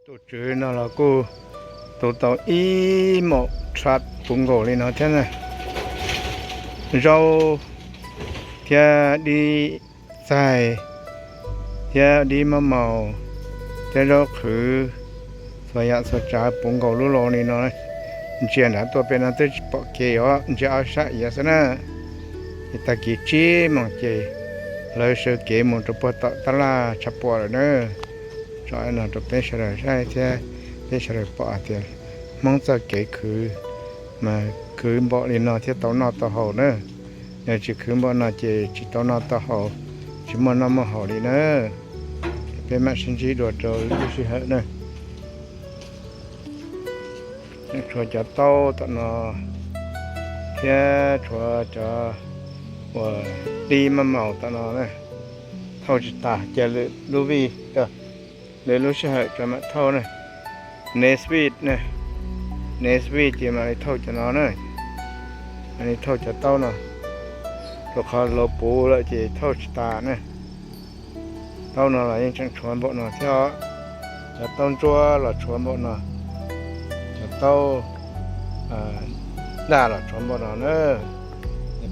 Tus tswv no los kuj tu tau ib maum tshaj puv nkaus li no thiab na. Zaub thiab dib txaig thiab dib mab maus thiab zaub qhwv, txhua yam txhua tsav puv nkaus lub los li no. Ntsia nrad tuaj pem no twb tsis pom kev os, ntsia ob sab iav xwb na. Ces tag kis tsib moos ces lawv sawv kev mus rau puag tom tab laj tshav puam lawm na. Tso no rau peb sawv daws saib thiab peb sawv daws pom hais tias Hmoob txoj kev khwv mas khwv npaum li no thiaj tau noj tau haus na. Yog tsis khwv npaum no ces tsis tau noj tau haus, tsis muaj noj muaj haus li na. Peb mam sib ntsib dua rau lwm lub sij hawm na. Tshuav cov taub tom no thiab tshuav cov uas dib mab maus tom no na. Thauj tsis tas, cia lwm lub vij, lwm lub sij hawm tso mam thauj na. Next week na, next week ces mam li thauj cov no na. Mam li thauj cov taub no, rau qhov los puv lawm ces thauj tsis tas na. Taub no los yeej tseem tshuav npaum no thiab os. Cov taub ntsuab los tshuav npaum no, cov taub daj los tshuav npaum no na.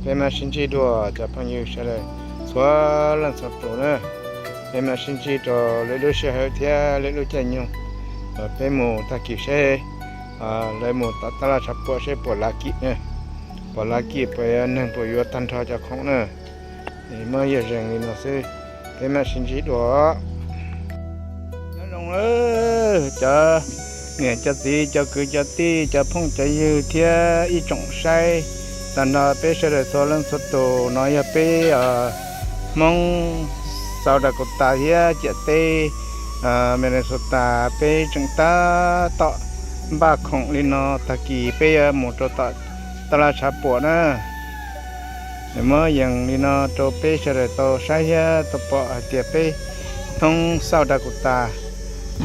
Peb mam sib ntsib dua cov phooj ywg sawv daws txhua leej txhua tus na. Peb mam sib ntsib rau lwm lub sij hawm thiab lwm lub caij nyoog uas peb mus tag kis seb, lawv mus tom tab laj tshav puam seb puas lav kim na, puas lav kim puas neeg puas yuav tag nrho cov khoom na. Muab yawg zees li no xwb, peb mam sib ntsib dua. Nyob zoo lawm cov niam cov txiv cov kwv cov tij cov phooj cov ywg thiab ib tsoom saib tag nrho peb sawv daws txhua leej txhua tus. No yog peb Hmoob South Dakota thiab ciam teb Minnesota, peb tseem tab tom npaj khoom li no, tag kis peb yuav mus rau tom tab laj tshav puam na. Muab yees li no rau peb sawv daws tau saib thiab tau pom hais tias peb Hmoob South Dakota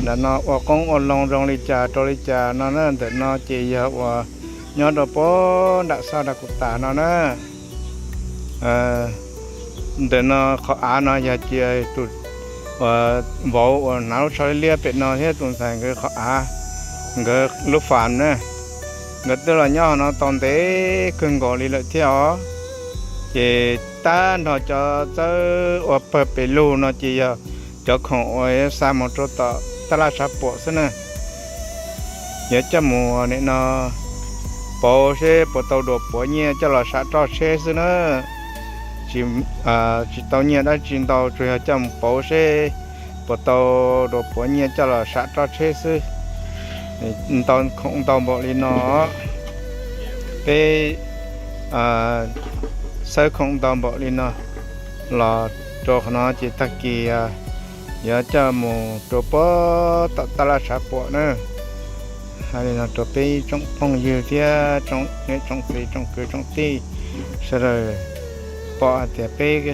ntawm no ua qoob ua loo zoo li cas rau li cas no na. Ntawm no ces yog uas nyob rau puag nram South Dakota no na. Ntawm no qhov av no yog cia tus vauv uas hnav lub tsho liab liab pem no thiab tus ntxhais nkawd qhov av, nkawd lub fam na. Nkawd twb los nyob hauv no tau ntev kawg nkaus li lawm thiab os. Ces tag nrho cov txawb ua pawg pes lug no ces yog cov khoom uas yuav xa mus rau tom tab laj tshav puam xwb na. Yuav coj mus nim no pauv seb puas tau dua puav nyiaj coj los sam roj tsheb xwb na. Tsis tau nyiaj dab tsi ntau, tsuas yog coj mus pauv seb puas tau dua puav nyiaj coj los sam roj tsheb xwb. Ntau khoom ntau npaum li no, peb xawb khoom ntau npaum li no los rau qhov no ces tag kis yuav coj mus rau puag tom tab laj tshav puam na. Hais li no rau peb tsoom phooj ywg thiab niam tsoom txiv tsoom kwv tsoom tij sawv daws pom hais tias peb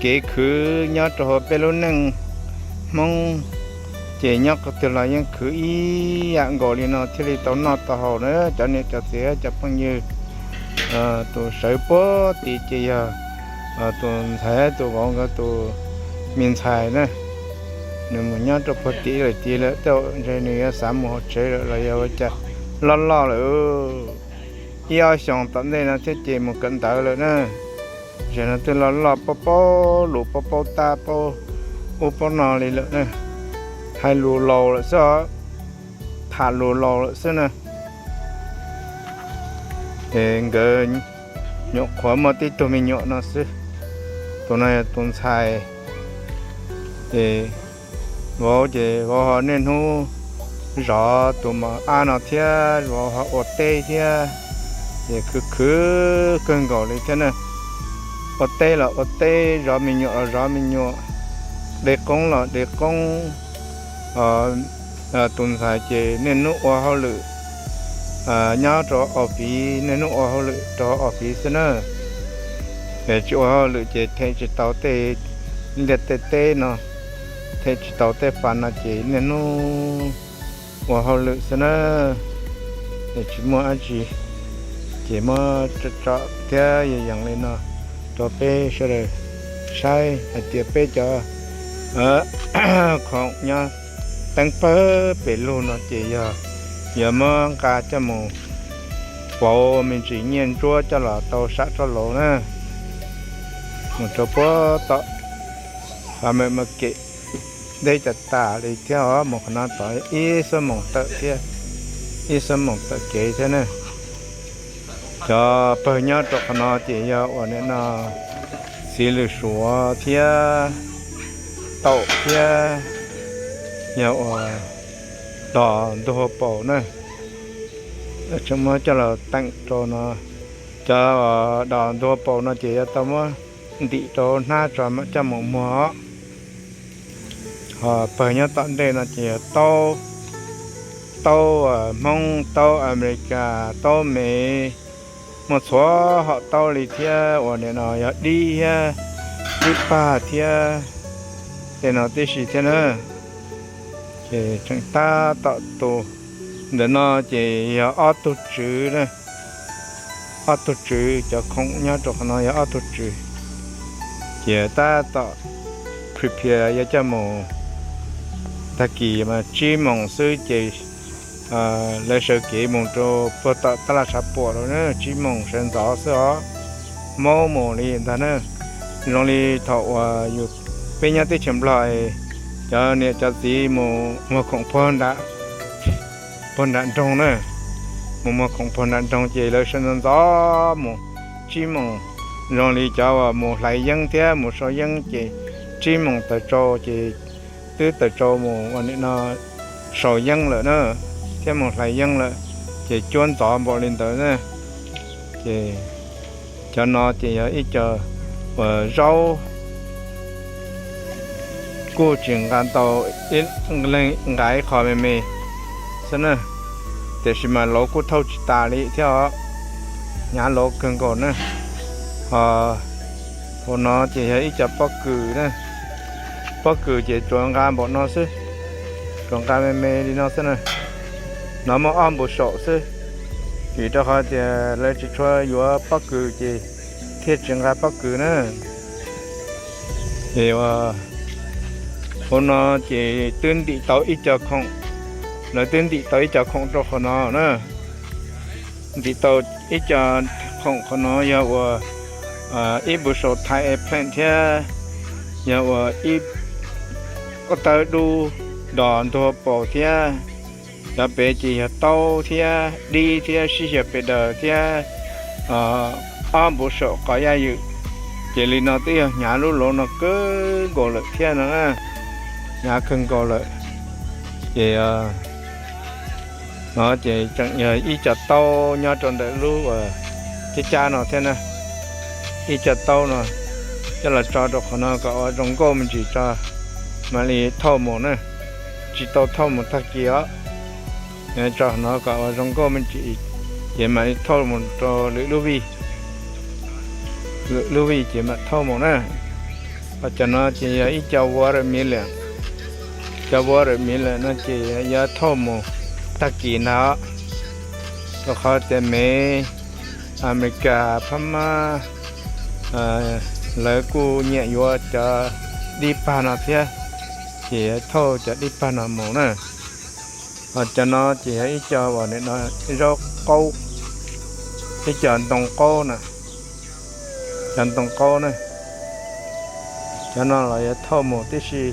kev khwv nyob rau hauv peb lub neej Hmoob ces nyob qhov twg los yeej khwv ib yam nkaus li no thiaj li tau noj tau haus na cov niam cov txiv cov phooj ywg. Tus sawv puag tid ces yog tus ntxhais tus vauv nkawd tus me ntxhais na. Nws mus nyob rau puag tid lawm tid lawm, tej zaum ntshe nws yuav xav mus hauv tsev lawm los yog ua cas, loj loj lawm. Ib ob xyoos tom ntej no thiab ces mus kawm ntawv lawm na. Zaum no twb loj loj paub paub lus paub paub tab paub ub paub no li lawm na. Hais lus laus lawm xwb os, tham lus laus lawm xwb na. Ces nkawd nyuam qhuav muaj tib tug me nyuam no xwb. Tus no yog tus ntxhais. Ces vauv ces vauv ho niaj hnub zov tus mos ab no thiab vauv ho ua teb thiab. Ces khwv khwv kawg nkaus li thiab na. Ua teb los ua teb, zov me nyuam los zov me nyuam, de qoob los de qoob. Tus ntxhais ces niaj hnub ua hauj lwm nyob rau office, niaj hnub ua hauj lwm rau office xwb na. Tsis ua hauj lwm ces them tsis tau tej liaj tej teb no, them tsis tau tej fas no ces niaj hnub ua hauj lwm xwb na. Es tsis muaj dab tsi, ces muab tso thiab yees li no rau peb sawv daws saib hais tias peb cov khoom nyob Teeb pawg pem lug no ces yog yuav muab nqa coj mus pauv me ntsis nyiaj ntsuab coj los tau sam roj laus na, mus rau puag tom Farmers Market. Deb tas tas li thiab os, mus qhov no tod ib xuab moos tawm thiab, ib xuab moos tawm kev thiab na. Cov pawg nyob rau qhov no ces yog uas nim no txiv lws suav thiab taum thiab yog uas dos ntug paus na. Tseem muab coj los teem rau no. Cov dos ntug paus no ces yuav tau muab ntim rau hnab tso mam coj mus muag os. Ho pawg nyob tom ntej no ces yog taub, taub Hmoob, taub Amelikas, taub Mev, muaj txhua hom taub li thiab uas nim no yog dib thiab, dib pag thiab tej no tib si thiab na. Ces tseem tab tom tus ntawm no ces yog ob tug tswv na, ob tug tswv, cov khoom nyob rau qhov no yog ob tug tswv. Ces tab tom prepare yuav coj mus, tag kis mas tsib moos xwb ces lawv sawv kev mus rau puag tom tab laj tshav puam rau na, tsib moos sawv ntxov xwb os. Maub mus li ntag na, zoo li thaum uas yus, peb nyob teb chaws Nplog, cov niam cov txiv mus muag khoom puag nram nroog na, mus muag khoom puag nram nroog ces lawv sawv ntxov ntxov mus tsib moos, zoo li cov uas mus hlais yeeb thiab mus sau yeeb ces tsib moos tawm tsau ces twb tawm tsau mus ua nim no sau yeeb lawm na, thiab mus hlais yeeb lawm, ces cuab ntxov npaum li ntawd na. Ces cov no ces yog ib co uas zaub, kuj tsis nqa ntau, nqa ib qho me me xwb na, tiam sis mas lauv kuj thauj tsis tas li thiab os, hnyav lauv kawg nkaus na. Ho hauv no ces yog ib co pob kws na, pob kws ces tsuas nqa npaum no xwb, tsuas nqa me me li no xwb na. No muaj ob npu saum xwb, vim rau qhov tias lawv tsis tshua yuav pob kws ces thiaj tsis nqa pob kws na. Ces hauv no ces twb ntim tau ib co khoom, lawv twb ntim tau ib co khoom rau qhov no na. Ntim tau ib co khoom qhov no yog uas ib npu saum Thai Airplane thiab yog uas ib pob tawb dub dos ntug paus thiab. Cov pem ces yog taub thiab dib thiab sib xyaw pes daws thiab ob npu saum qos yaj ywm. Ces li no twb yog hnyav lub lauv no kawg nkaus lawm thiab no na, hnyav kawg nkaus lawm. Ces no ces tseem yog ib co taub nyob rau ntawm lub uas cab cab no thiab na, ib co taub no coj los tso rau qhov no kom ua zoo nkauj me ntsis tso mam li thauj mus na, tsis tau thauj mus tag kis os. Tso qhov no kom ua zoo nkauj me ntsis ces mam li thauj mus rau lwm lub vij, lwm lub vij ces mam thauj mus na. Ho cov no ces yog ib co watermelon, cov watermelon no ces yuav thauj mus tag kis ntag, rau qhov tias Mev, Amelikas, Phab Mab lawv kuj nyiam yuav cov dib pag no thiab, ces yuav thauj cov dib pag no mus na. Ho cov no ces yog ib co uas zaub qaub, ib co ntoo qaub na, cov ntoo qaub na. Cov no los yuav thauj mus tib si,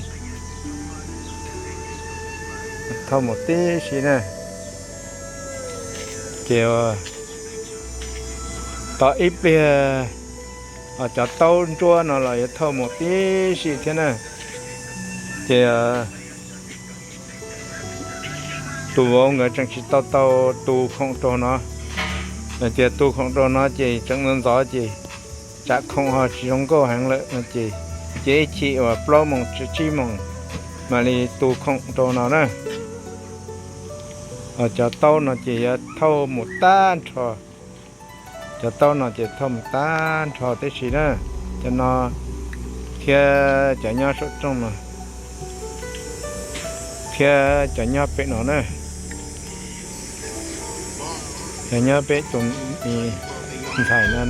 thauj mus tib si na. Ces tom ib pliag cov taub ntsuab no los yuav thauj mus tib si thiab na. Ces tus vauv nkawd tseem tsis tau tau tu khoom rau no, tias tu khoom rau no ces tseem ntxov ntxov ces tsam khoom ho tsis zoo nkauj heev lawm no ces cia ib chim uas plaub moos tsib moos mam li tu khoom rau no na. Cov taub no ces yuav thauj mus tag nrho, cov taub no ces thauj mus tag nrho tib si na, cov no thiab cov nyob saum rooj no thiab cov nyob pem no na, cov nyob pem tus ntxhais no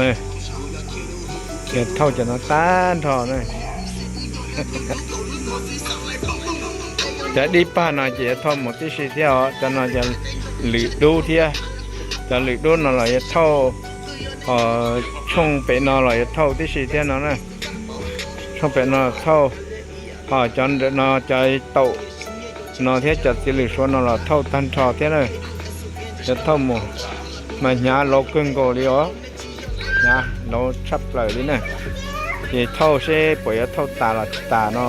na, ces thauj cov no tag nrho na. Cov dib pag no ces yuav thauj mus tib si thiab os. Cov no cov lwm dub thiab. Cov lwm dub no los yuav thauj, ho tshooj pem no los yuav thauj tib si thiab no na. Tshooj pem no thauj, ho cov ntawm no cov taum no thiab cov txiv lwm suav no los thauj tag nrho thiab na. Yuav thauj mus mas hnyav lauv kawg nkaus li os. Hnyav lauv tshaj plaws li na. Ces thauj seb puas yuav thauj tas los tsis tas no.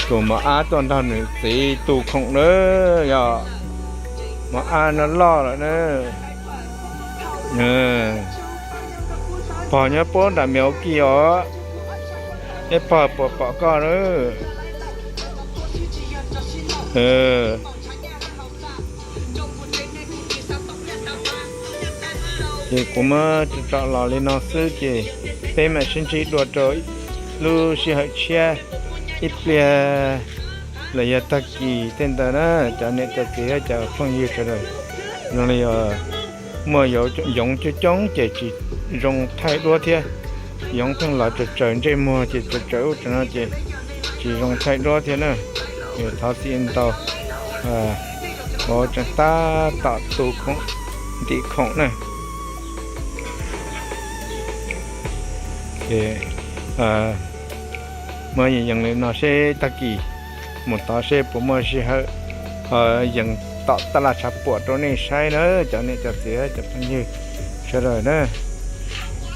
Tus mos ab tuaj nrog nws txiv tu khoom lawm yog, mos ab no loj lawm na. Pog nyob puag nram Milwaukee os, es pog puas pom koj na? Ces kuv muab tso tso los li no xwb ces peb mam sib ntsib dua rau lub sij hawm tshiab ib pliag los yog tag kis tej ntawd na, cov niam cov txiv thiab cov phooj ywg sawv daws. Zoo li muaj yoov coob coob ces tsis zoo thaij duab thiab. Yoov pheej los tsaws tsaws ntsej muag ces tsaws tsaws ub tsaws no ces tsis zoo thaij duab thiab na. Thov txim ntau. Kuv tseem tab tom tu khoom, ntim khoom na. Ces muab yees li no seb tag kis mus tod seb puas muaj sij hawm yees tom taj laj tshav puam rau nej saib na, cov niam cov txiv cov phooj ywg sawv daws na.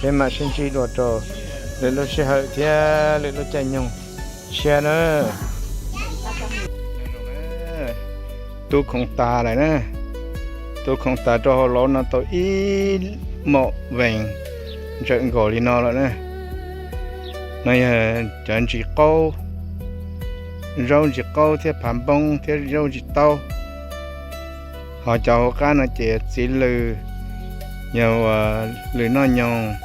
Peb mam sib ntsib dua rau lwm lub sij hawm thiab lwm lub caij nyoog tshiab na. Tu khoom tas lawm na. Tu khoom tas rau hauv lauv no tau ib mom vees ntsawm nkaus li no lawm na. No yog cov ntsis qaub, zaub ntsis qaub thiab phav npoob thiab zaub ntsis taub. Ho cov hauv qab no ces txiv lws, yog ua lws noj nyoos,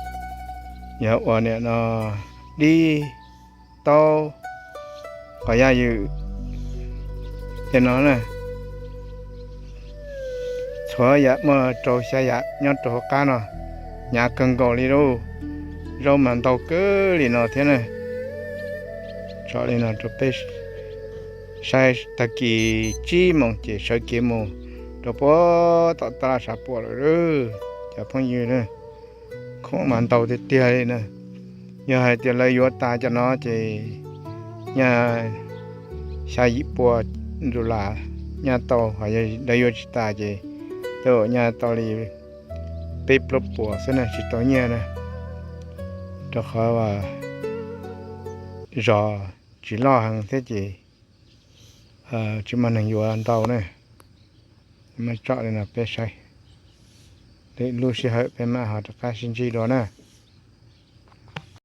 yog ua niam no dib, taub, qos yaj ywm, tej no na. Txhua yam muaj rau xya yam nyob rau hauv qab no, hnyav kawg nkaus li lauj. Zaub mas ntau kawg li no thiab na. Tso li no rau peb saib, tag kis tsib moos ces sawv kev mus rau puag tom taj laj tshav puam lawm lauj cov phooj ywg na. Khoom mas ntau tiag tiag li na. Yog hais tias lawv yuav tas cov no ces nyaj xya yim pua dollar nyaj tau, ho lawv yuav tsis tas ces tej zaum nyaj tau li peb plaub puas xwb na, tsis tau nyiaj na, rau qhov zos tsis loj heev thiab ces tsis muaj neeg yuav ntau na. Muab tso li no peb saib, lwm lub sij hawm peb mam ho rov qab sib ntsib dua na.